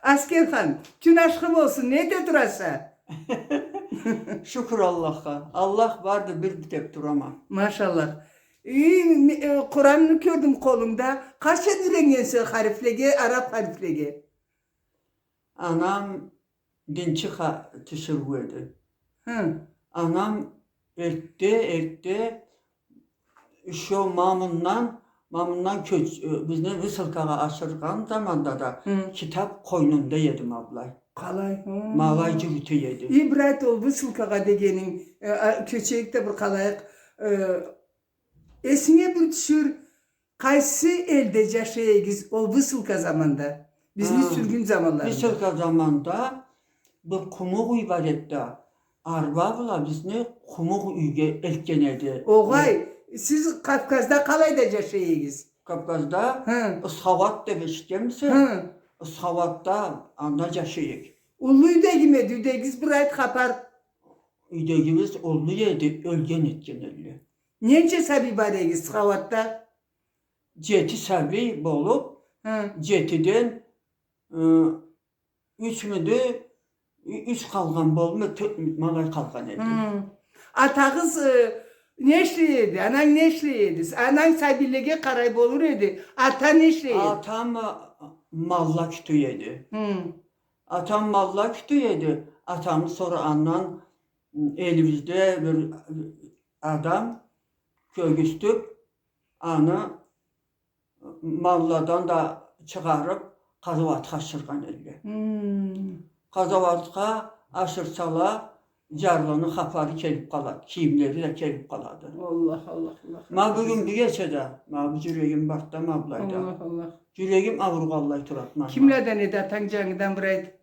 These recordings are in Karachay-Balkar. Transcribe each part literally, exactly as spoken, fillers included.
Аскерхан, кюн ашхы болсун, не эте тураса? Шукур Аллахха. Аллах барды, бир деп турама. Машаллах. Ий, ме-, э, Къуранны кёрдюм къолунгда. Къачан юйреннгенсе харифлеге, араб харифлеге? Анам динчи ха-, тиширыу эди. Хы. Анам эртде, эртде, ещё ма мындан, ма мындан кёч-, э, бизни высылкагъа ашыргъан заманда да Хы. китап къойнунда эди ма былай. Къалай? Хы. Ма алай джюрюте эди. Ибрат, ол высылкагъа дегенинг, э, а, кёчейик да бир къалайыкъ, э, эсинге бир тюшюр, къайсы элде джашай эдигиз ол высылка заманда? Бизни Хы. сюргюн заманларында. Высылка заманда бир къумукъ юй бар эди да, арба бла бизни къумукъ юйге элтген эди. Огъай, Э. сиз Кавказда къалайда джашай эдигиз? Кавказда Хы. Ысхауат деп эшитгенмисе? Хы. Ысхауатда анда джашай эдик. Уллу юйдегими эди юйдегигиз, бир айт хапар. Юйдегибиз уллу эди, ёлген этген элле. Ненча сабий бар эдигиз Ысхауатда? Джети сабий болуп, Хы. джетиден, э, юч мюдю, ю-, юч къалгъан болмай, тёрт мюдю ма алай къалгъан эди. Хы. Атагъыз, э, не ишлей эди? Ананг не ишлей эди? Ананг сабийлеге къарай болур эди. Ата не ишлей эди? Атам, э, малла кютюй эди. Хы. Атам малла кютюй эди. Атамы сора андан, м, элибизде бир, э, адам кёргюзтюп, аны малладан да чыгъарып, къазауатха ашыргъан элле. Хм. Къазауатха ашырсала, джарлыны хапары келип къалады, кийимлери да келип къалады. Аллах, Аллах, Аллах. Ма бюгюн бюгече да, ма бу джюрегим барды да, ма былайда. Аллах, Аллах. Джюрегим ауругъанлай турады, ма. Кимледен эди атанг, джангыдан бир айт.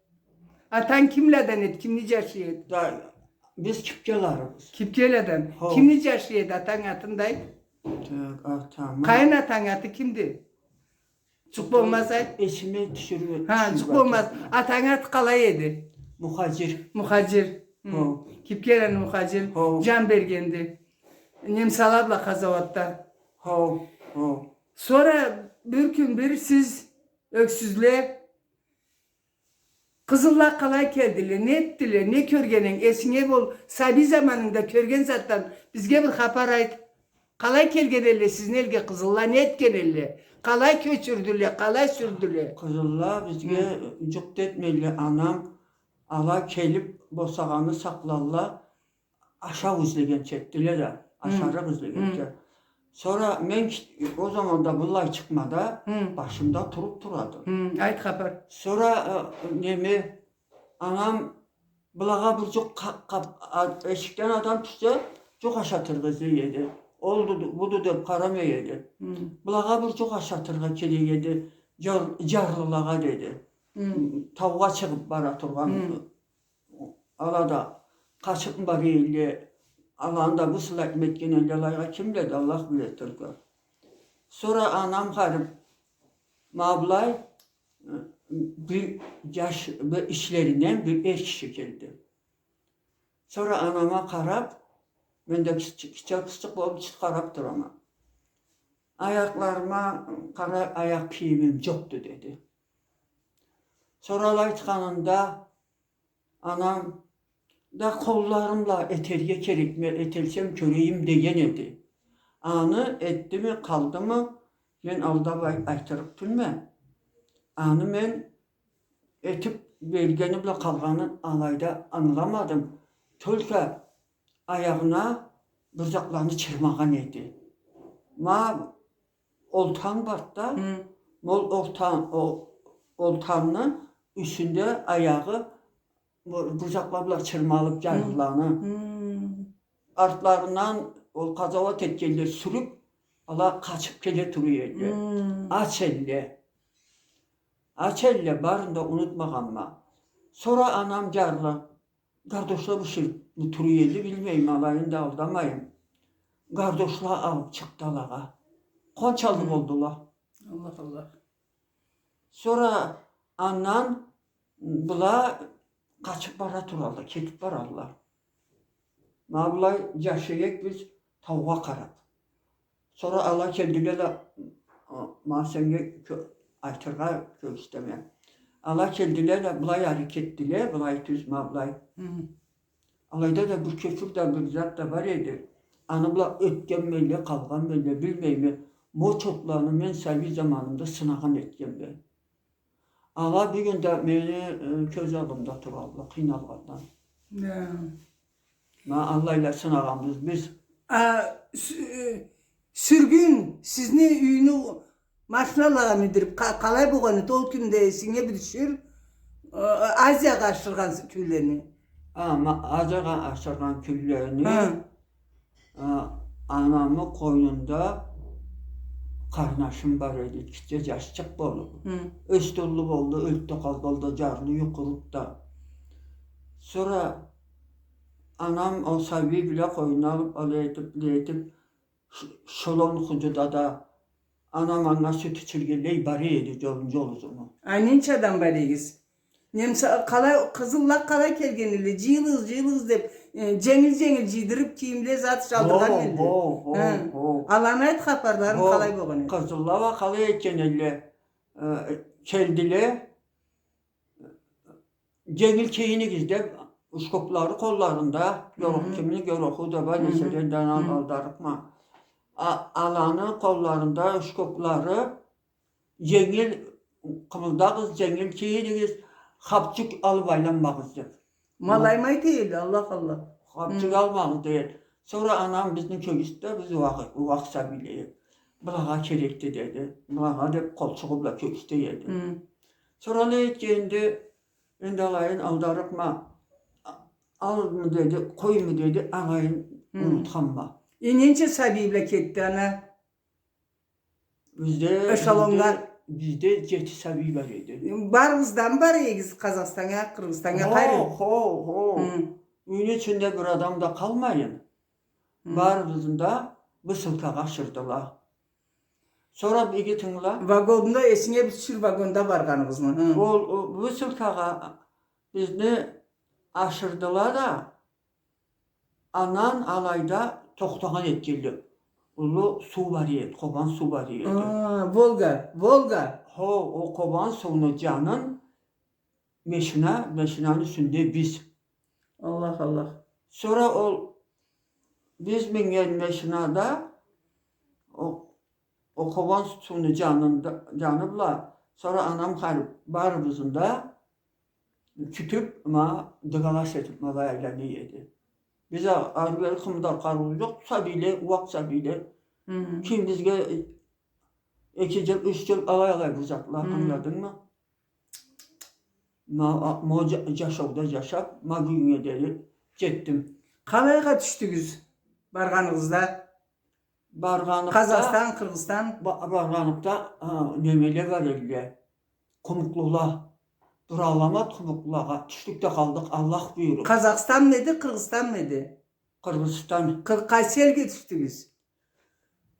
Атанг кимледен эди, кимни джашы эди? Да, биз Кипкеларыбыз. Кипкеледен. Хо. Кимни джашы эди атанг, атын да айт? Так, атамы. Къайын атанг аты кимди? Джукъ болмаз, айт. Эсиме тюшюрюп, ха, тюшюрюп джукъ болмаз. Атамы. Атанг аты къалай эди? Мухаджир. Мухаджир. Хы. Хо. Кипкелени Мухаджир. Хо. Джан бергенди. Немсала бла къазауатда. Хо, хо. Сора бир кюн бир сиз, ёксюзле, къызылла къалай келдиле, не этдиле, не кёргенинг, эсинге бол, сабий заманынгда кёрген затдан бизге бир хапар айт. Къалай келген элле сизни элге къызылла, не этген элле? Къалай кёчюрдюле, къалай сюрдюле? Къызылла бизге, хы, джукъ да этмейле, анам, ала келип, босагъаны сакълалла, ашау излегенча этдиле да, хы, ашарыкъ излегенча. Хы. Сора мен ки-, ол заманда быллай чыкъма да, хы, башымда туруп турады. Хы, айт хапар. Сора, э, неме, анам былагъа бир джукъ къа-, къап-, а, эшикден адам тюшсе, джукъ ашатыргъа излей эди. Олду, буду деп къарамай эди. Хы. Былагъа бир джукъ ашатыргъа керек эди, джар-, джарлылагъа деди. Хы. Таугъа чыгъып бара тургъан. Хы. Ала да къачып бара элле, аланы да бу сылай этген элле, алайгъа ким биледи, Аллах биледи только. Сора анам харип, ма былай, э, бир джаш, бир ичлеринден бир эр киши келди. Сора анама къарап, мен да кичи-, кичи къызчыкъ болуп, чыт къарап турама. Аякъларыма къара, аякъ кийимим джокъду, деди. Сора алай айтханында, анам да къолларым бла этерге керекме, этелсем кёрейим деген эди. Аны этдими, къалдымы, мен алдап ай-, айтырыкъ тюлме. Аны мен этип бергени бла къалгъанын алайда ангыламадым. Только аягъына бир затланы чырмагъан эди. Ма олтан барды да, хы, ол орта-, о-, олтанны юсюнде аягъы бу-, бу затла бла чырмалып, хы, джарлыланы. Хы. Артларындан ол къазауат этгенле сюрюп, ала къачып келе тура эдиле. Хы. Ач элле. Ач элле, барын да унутмагъанма. Сора анам джарлы гардошла биширип тура эди, билмейме, алайын да алдамайым. Гардошла алып чыкъды алагъа. Къончаллы, хы, болдула. Аллах, Аллах. Сора андан была къачып бара туралла, кетип баралла. Ма былай джашай эдик биз таугъа къарап. Сора ала келдиле да, ма сеннге кё-, айтыргъа кёргюзтеме. Ала келдиле да, былай ары кетдиле, былай тюз, ма былай. Хы. Алайда да бир кёфюр да, бир зат да бар эди. Аны бла ётгенмелле, къалгъанмелле, билмейме. Ма ол чотланы мен сабий заманымда сынагъан этгенме. Ала бюгюн да мени, э, кёз аллымда туралла, къыйналгъандан. Да. Ма аллайла сынагъанбыз биз. А, сю-, э, сюргюн сизни юйню машиналагъа миндирип, къа-, къалай болгъан эди, ол кюнде эсинге бир тюшюр, э, Азиягъа ашыргъан кюнлени? А, ма-, Азиягъа ашыргъан кюнлени. Хы. А, анамы къойнунда къарнашым бар эди, гитче джашчыкъ болуп. Хы. Ёсдю, уллу болду, ёлюп да къалды, ол да джарлы, юйю къуруп да. Сора анам ол сабий бла къойнуна алып, алай этип, былай этип, ш-, шолон хучунда да анам анга сют ичиргенлей бара эди джолун, джол узуну. А ненча адам бар эдигиз? Немца-, къалай, къызылла къалай келген элле, джыйылыгъыз, джыйылыгъыз деп, э, дженгил-дженгил джыйдырып, кийимле, зат чалдыргъан элле. Хо, хо, хо, хо. Аланы айт, хапарларын, къалай болгъан эди? Къызылла уа къалай этген элле, э, келдиле, дженгил кийинигиз деп, ушкоплары къолларында, гёрюх-, кимни гёрюхю да бар, неседен да анам алдарыкъма. А-, аланы къолларында ушкоплары, дженгил къымылдагъыз, дженгил кийинигиз, хапчюк алып айланмагъыз деп. Ма алаймы эте элле, Аллах, Аллах. Хапчюк алмагъыз дей эди. Сора анам бизни кёргюзтдю да, биз ууакъ, ууакъ сабийле эдик. Былагъа керекди деди. Былагъа деп къолчугъу бла кёргюзте эди. Сора алай этгенде, энди алайын алдарыкъма, а-, алмы деди, къойму деди, алайын унутханма. Э, ненча сабий бла кетди ана? Бизде, эшелонда. Бизде, бизде джети сабий бар эди. Барыгъыз да мы бара эдигиз Къазахстаннга, Къыргъызстаннга къайры? Хо, хо, хо. Хы. Юйню ичинде бир адам да къалмайын. Хы. Барыбызны да высылкагъа ашырдыла. Сора бир иги тынгыла. Вагонда, эсинге бир тюшюр вагонда баргъаныгъызны. Хы. Ол, о, высылкагъа бизни ашырдыла да, андан алайда тохтагъан этгенле. Уллу суу бар эди, Къобан суу бар эди. А, Волга, Волга. Хо, ол Къобан сууну джанын машина, машинаны юсюнде биз. Аллах, Аллах. Сора ол биз минген машинада, ол, ол Къобан сууну джанында, джаны бла, сора анам харип, барыбызны да кютюп, ма, дыгалас этип, ма алай айлана эди. Биз а-, ары-бери къымылдар къарыуубуз джокъду, сабийле, ууакъ сабийле. Хы. Ким бизге, э, эки джыл, юч джыл алай-алай бир затла, хы, ангыладынгмы? Ма, а, ма джа-, джашауда джашап, ма бюгюннге дери джетдим. Къалайгъа тюшдюгюз баргъаныгъызда? Баргъаныкъда, Къазахстан, Къыргъызстан? Ба-, баргъаныкъда, а, немеле бар элле. Къумукълула. Бир аламат къумукълулагъа тюшдюк да къалдыкъ, Аллах буюруп. Къазахстанмы эди, Къыргъызстанмы эди? Къыргъызстан. Къыр-, къайсы элге тюшдюгюз?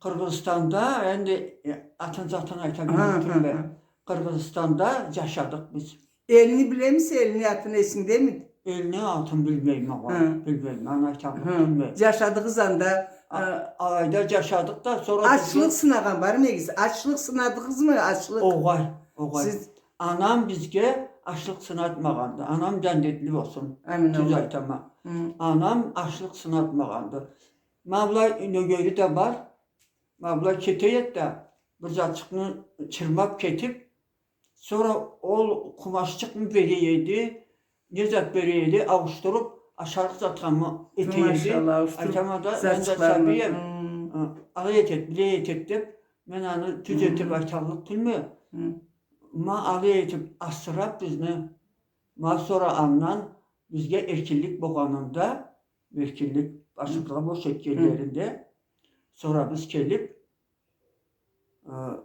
Къыргъызстанда, энди, э, атын-затын айта билмей турама. Къыргъызстанда джашадыкъ биз. Элни билемисе, элни атын эсингдеми? Элни атын билмейме, огъай, билмейме, аны айталлыкъ билмейме. Джашадыгъыз анда, а, э, алайда джашадыкъ да, сора ачлыкъ сынагъан бармы эдигиз? Ачлыкъ сынадыгъызмы, ачлыкъ? Огъай, огъай. Сиз... Анам бизге ачлыкъ сынатмагъанды. Анам джандетли болсун. Амин. Тюз айтама. Хы. Анам ачлыкъ сынатмагъанды. Ма былай нёгери да бар. Ма былай кете эди да, бир затчыкъны чырмап кетип, сора ол къумаччыкъмы бере эди, не зат бере эди, ауушдуруп, ашарыкъ затхамы эте эди. Машалла, ауушдуруп. Айтама да, мен да сабийме. Хы. Алай этеди, былай этеди деп, мен аны тюз этип айталлыкъ тюлме. Хы. Ма алай этип асырап бизни, ма сора андан бизге эркинлик болгъанында, эркинлик, башыбызгъа бош этгенлеринде, сора биз келип, э,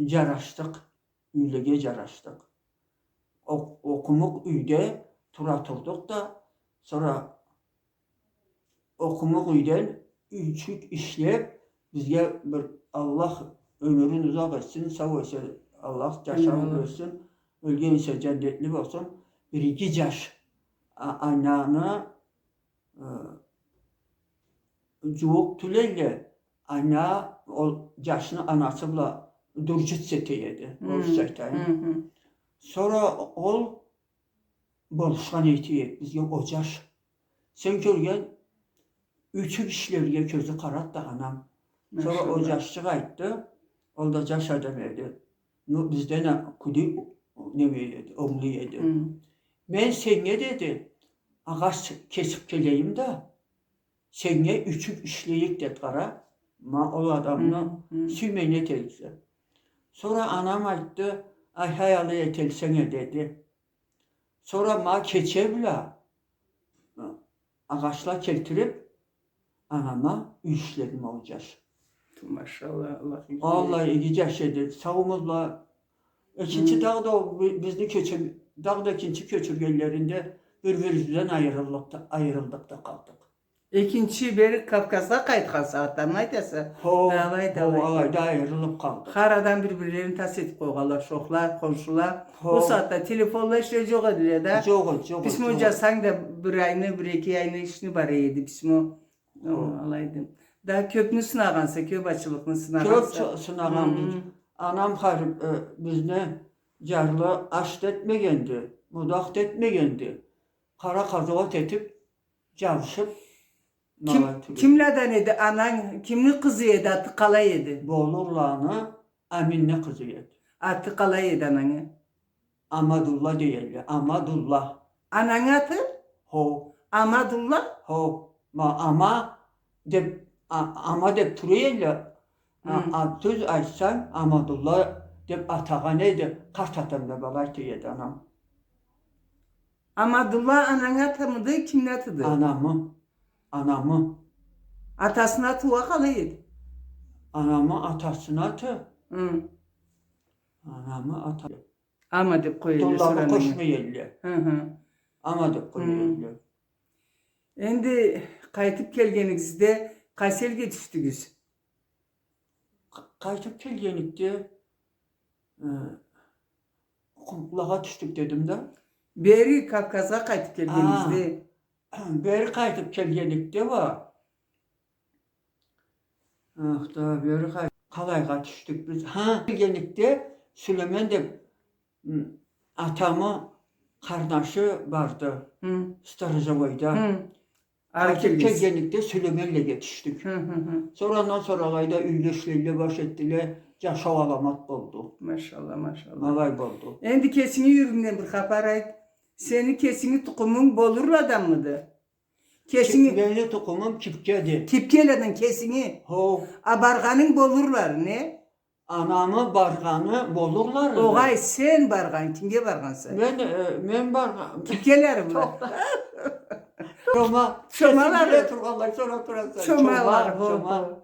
джарашдыкъ, юйлеге джарашдыкъ. О-, о къумукъ юйде тура турдукъ да, сора о къумукъ юйден юйчюк ишлеп, бизге бир, Аллах ёмюрюн узакъ этсин, сау эсе Аллах джашауун бёлсюн, ёлген эсе джандетли болсун, бир иги джаш, а-, ананы э, джууукъ тюл элле, ана, ол джашны анасы бла дуржица эте эди, орусча айтайым. Хы, хы. Сора ол болушхан эте эди бизге, о джаш. Сен кёрген, ючюк ишлерге кёзю къарады да анам. Сора ол джашчыкъ айтды, ол да джаш адам эди. Ну, бизден а кюдю неме эди, онглу эди. Мен сеннге, деди, агъач кесиб келейим да, сеннге ючюк ишлейик, деди, къара. Ма ол адамны сюймей не этелле. Сора анам айтды, ай, хай, алай этелле сеннге, деди. Сора ма кече бла агъачла келтириб, анама юй ишледи ма ол джаш. Ту, машалла, Аллах иги. Аллах иги джаш эди. Сау болла. Экинчи дагъыда о би-, бизни кёчюр-, дагъыда экинчи кёчюргенлеринде бир-бирибизден айырыллыкъ да, айырылдыкъ да къалдыкъ. Экинчи бери Кавказгъа къайтхан сагъатда, аны айтаса? Хо, алайда, хо, алайда. Алайда айырылыб къалдыкъ. Хар адам бир-бирлерин тас этиб къойгъанла, шохла, хоншула. Хо. Ол сагъатда телефонла ишле джокъ эдиле да. Джокъ эди, джокъ эди, джокъ эди. Письмо джазсанг да бир айны, бир эки айны ишни бар эди письмо. Хо. Алайды. Да кёбню сынагъанса, кёб ачылыкъны сынагъанса. Кёб сы-, сынагъанбыз. Анам харип, э, бизни джарлы аш да этмегенди, мудах да этмегенди. Къара къазауат этиб, джабышыб, ким-, кимладан эди ананг, кимни къызы эди, аты къалай эди? Болурланы Аминни къызы эди. Аты къалай эди анангы? Амадулла дей эдиле, Амадулла. Анангы аты? Хо. Амадулла? Хо. Ма Ама деб, а-, Ама деб тура эдиле. А, а, тюз айтсанг, Амадулла деб атагъан эди, къарт атам да былай дей эди анам. Амадулла анангы атымыды, кимни атыды? Анамы. Анамы. Атасыны аты уа къалай эди? Анамы атасыны аты? Хы. Анамы ата-, Ама деб къоя эдиле. Дулланы къошмай эдиле. Хы, хы. Ама деб къоя эдиле. Энди къайтыб келгенигизде къайсы элге тюшдюгюз? Къ-, къайтыб келгеникде, э, къумукълагъа тюшдюк дедим да. Бери Кавказгъа къайтыб келгенигизде. А, бери къайтыб келгеникде уа. Ах да, бери къай-, къалайгъа тюшдюк биз? Ха, келгеникде Сюлемен деб М, атамы къарнашы барды, хы, сторожевойда. Хы. Ары келгенсиз. Келгеникде Сюлеменлеге тюшдюк. Хы, хы, хы. Сора андан сора алайда юйле ишлейле баш этдиле, джашау аламат болду. Машалла, машалла. Алай болду. Энди кесинги юйюнгден бир хапар айт. Сени кесинги тукъумунг Болурладанмыды? Кесинги... Кип-, мени тукъумум Кипкеди. Кипкеладан кесинги? Хо. А баргъанынг Болурланы, не? Анамы баргъаны Болурланы. Огъай, сен баргъан, кимге баргъанса? Мен, э, мен баргъан. Кимгеле баргъан? Тохта. Чома. Чомалары. Сен биле тургъанлай, сора тураса. Чомалары, Чома, хо, Чома. Хо.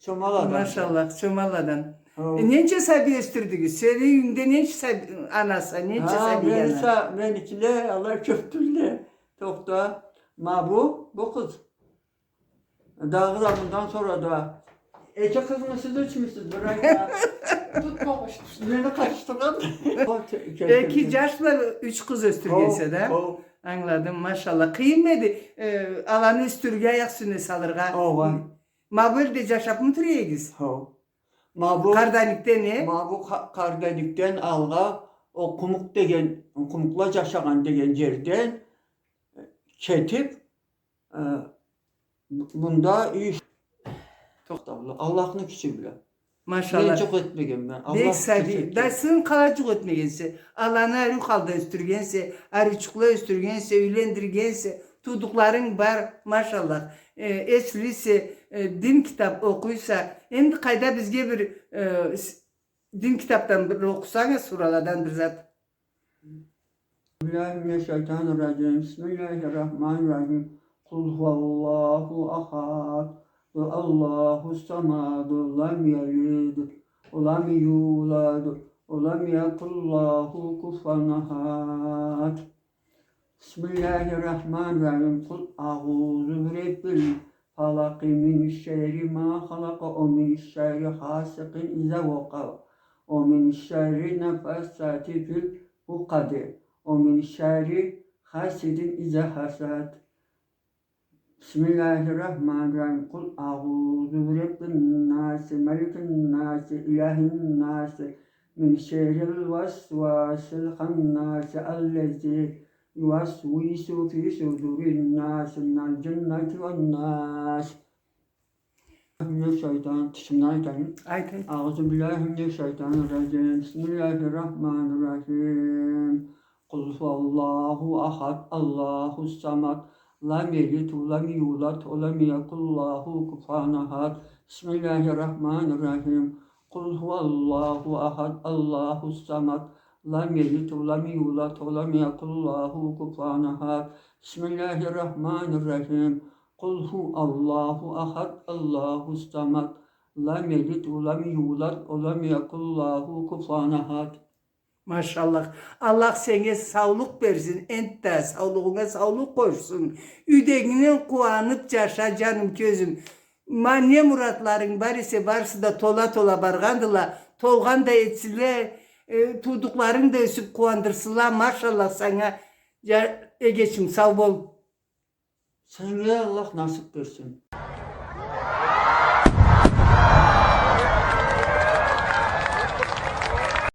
Чомаладан. Машаллах, Чомаладан. Хо. Э, ненча сабий ёсдюрдюгюз? Сени юйюнгде ненча сабий, анаса, ненча сабий ана? Ха, мени са-, меникиле, алай кёбдюлле. Тохта. Ма бу, бу къыз. Дагъыда мындан сора да эки къызмы сиз, ючмю сиз, бир айда? Тутмагъыш. Мени къарышдыргъан. Эки джаш бла юч къыз ёсдюргенсе да? Хо, хо. Ангыладым, машалла. Къыйынмы эди, э, аланы ёсдюрюрге, аякъ юсюне салыргъа? Огъай. Ма бу элде джашабмы тура эдигиз? Хо. Ма бу Къарданикден, э? Ма бу Къа-, Къарданикден алгъа, о Къумукъ деген, Къумукъла джашагъан деген джерден кетиб, Э, бу-, мында юй... Тохта, Аллахны кючю бла. Машалла. Мен джукъ этмегенме. Бек сабий. Да сен къалай джукъ этмегенсе? Аланы ариу халда ёсдюргенсе, ариучукъла ёсдюргенсе, юйлендиргенсе, туудукъларынг бар, машалла. Э, эслисе, э, дин китаб окъуйса, энди къайда бизге бир, э, с-, дин китабдан бир окъусанг а, сураладан бир зат. بالله من الشيطان الرجيم. بسم الله الرحمن الرحيم. قل هو الله أحد، الله الصمد، لم يلد ولم يولد، ولم يكن له كفوا أحد. بسم الله الرحمن الرحيم. قل أعوذ برب الفلق، من شر ما خلق، ومن شر غاسق إذا وقب، ومن شر النفاثات في العقد، ومن شر حاسد إذا حسد. بسم الله الرحمن الرحيم. قل أعوذ برب الناس، ملك الناس، إله الناس، من شر الوسواس الخناس الذي يوسوس في صدور الناس من الجنة والناس. من الشيطان، تشمنا أيتايم. أيت، أيت. أعوذ بالله من الشيطان الرجيم. بسم الله الرحمن الرحيم. قل هو الله أحد، الله الصمد، لم يلد ولم يولد ولم يكن له كفوا أحد. بسم الله الرحمن الرحيم. قل هو الله أحد، الله الصمد، لم يلد ولم يولد ولم يكن له كفوا أحد. بسم الله الرحمن الرحيم. قل هو الله أحد، الله الصمد، لم يلد ولم يولد ولم يكن له كفوا أحد. Машаллах. Аллах сеннге саулукъ берсин, энтда саулугъунга саулукъ къошсун. Юйдегингден къууанып джаша, джаным, кёзюм. Ма не муратларынг бар эсе, барысы да тола-тола баргъандыла, толгъан да этсинле, э, туудукъларынг да ёсюп къууандырсынла. Машаллах санга, джа-, эгечим, сау бол. Сеннге Аллах насып берсин.